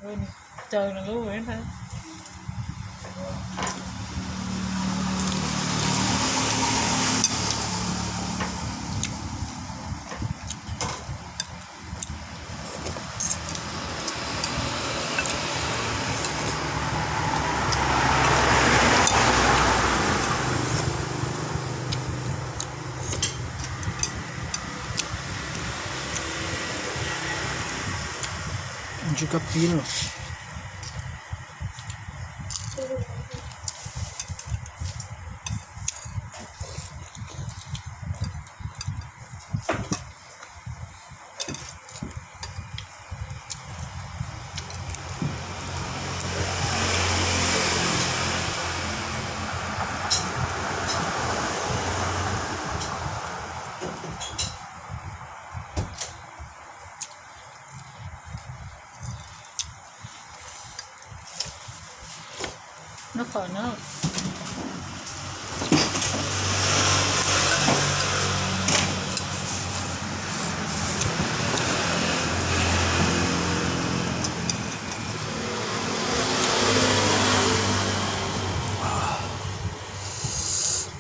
Caw nws lub ntag. Ntsw kab pib no. Noj fawm na.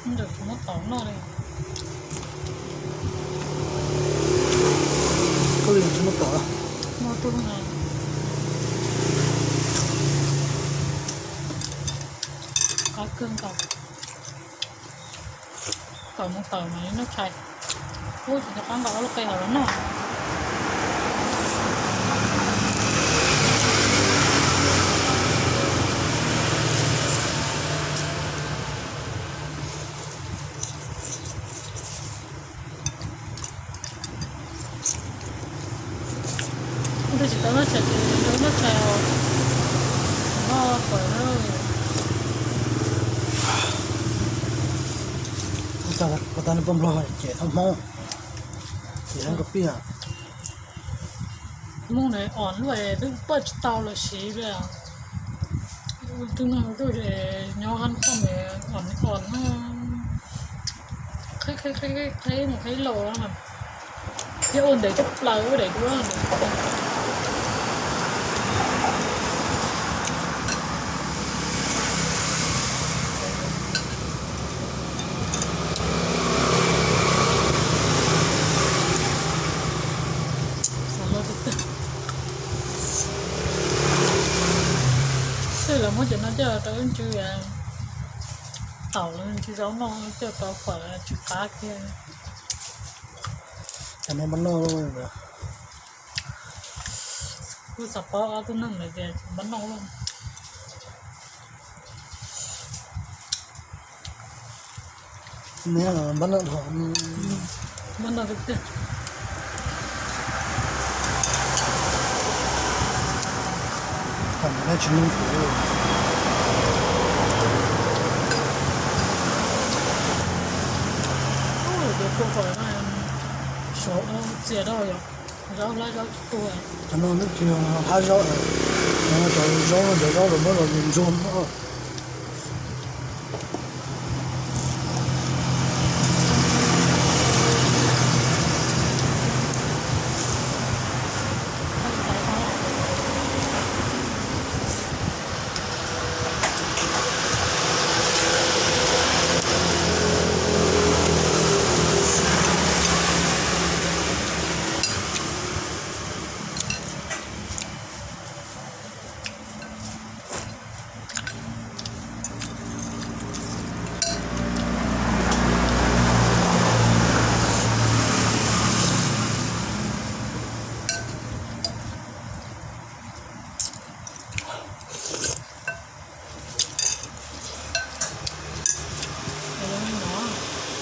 Ntawm tsis muab tau noj li. Koj li tsis muab tau. Muab tub na. Qab kawg nkaus. Tawm mus tawm mas noj tshais. Ub, tsis nco qab nqa ob lub qe hauv los noj. Tus tsis tau noj tshais ces tsis tau noj tshais os. Noj fawm na. Ua tas nws pom Nplog ces thab Hmoob, ces heev kawg pib. Hmoob ne, os lub twb paj tsis tau los siv li. Tus neeg tuaj ces nyob hab qhoj me, os os na, qheb qheb qheb qheb mus qheb los, thiab ua ntev coj plaws ua daim duab. Xwb lawv muab cov no coj rau wb ntsw, taum los ntsw zaub noj coj rau fawm tsis qab kiag. Kuv xav paub ob tug neeg ntawd tias npab noj. Npab noj dhau, npab noj tiag tiag. Tam sim no tsis nug kuv. Ua tus tuag kom suav txias rau yom, zaub hlab zaub tsis tuag. Cov no twb tsis yog hlab zaub, cov zaub no cov zaub los muab los ntxuag no.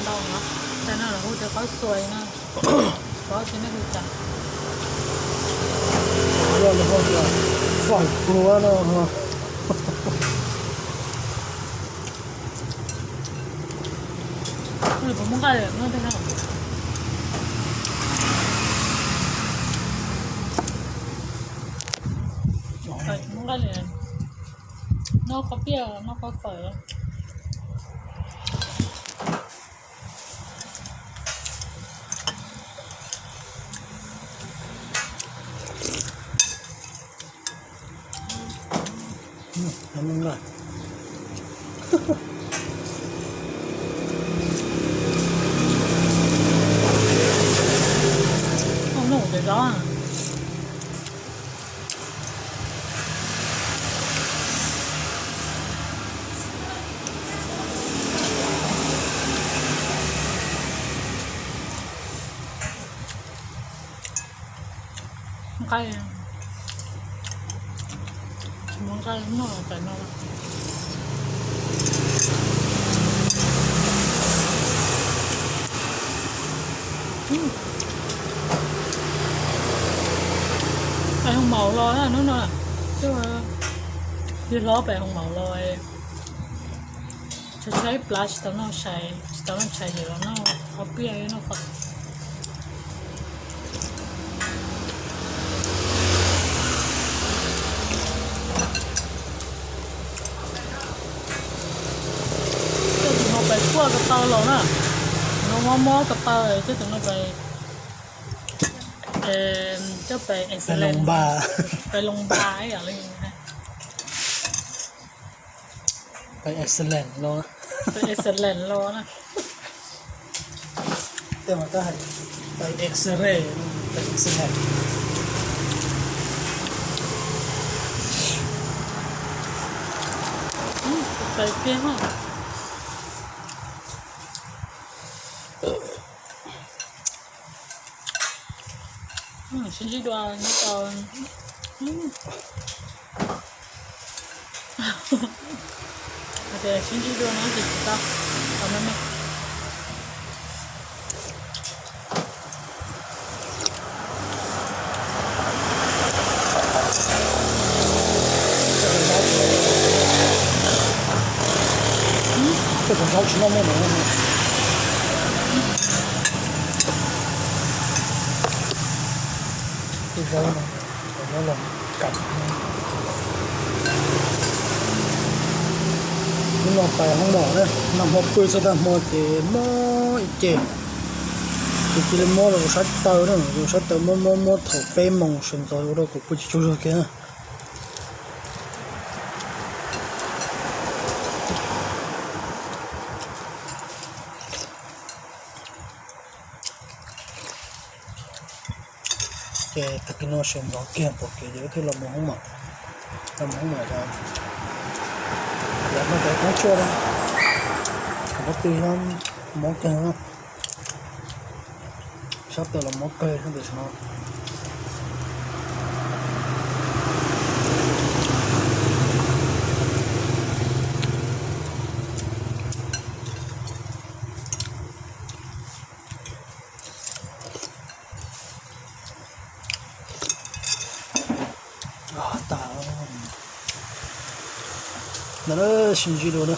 Ntau no, cov no lawv hu tias qaub xuas no, tsis paub tias nej hu cas. Faim pluav no. Puas muaj nqaij no tej no? Muaj nqaij li, noj kua piaj noj kua fawm. Nqaij, tsis muaj nqaij noj cov no. Pais hoos maum los na hnub no, yawg hlob pais hoos maum los, tshaib tshaib plab tsis tau noj tshais, tsis tau noj tshais ces los noj qhov piaj noj fawm. Coj tus no pais kuaj ko taw los na, no mob mob ko taw, coj tus no pais, coj pais excellent, pais loos npas ib yam li, pais excellent los, pais excellent los na. Tej mas tab hais pais X-ray, pais X-ray. Pais kiag. Sib ntsib dua nyob tau. Hais tias sib ntsib dua no ces tsis tau, tau me me. Tej tus zaub tsis noj muaj no. Tej zaub no, zaub los kam. Hnub no pais hoob mom na, noj hmo pw txog tag hmo ces mob ib ce, ces cia li mob rau sab taw na, rau sab taw mob mob mob thaum peb moos sawv ntxov ua rau kuv pw tsis tsaug zog kiag na. Ces tag kis no sawv ntxov kiag pom kev ces wb thiaj los mus hoob mom, los mus hoob mom, los noj pem qab tshuaj na, qhov twg mob kawg, sab taw los mob kawg sab taw no. Tag, ntawd sib ntsib dua na.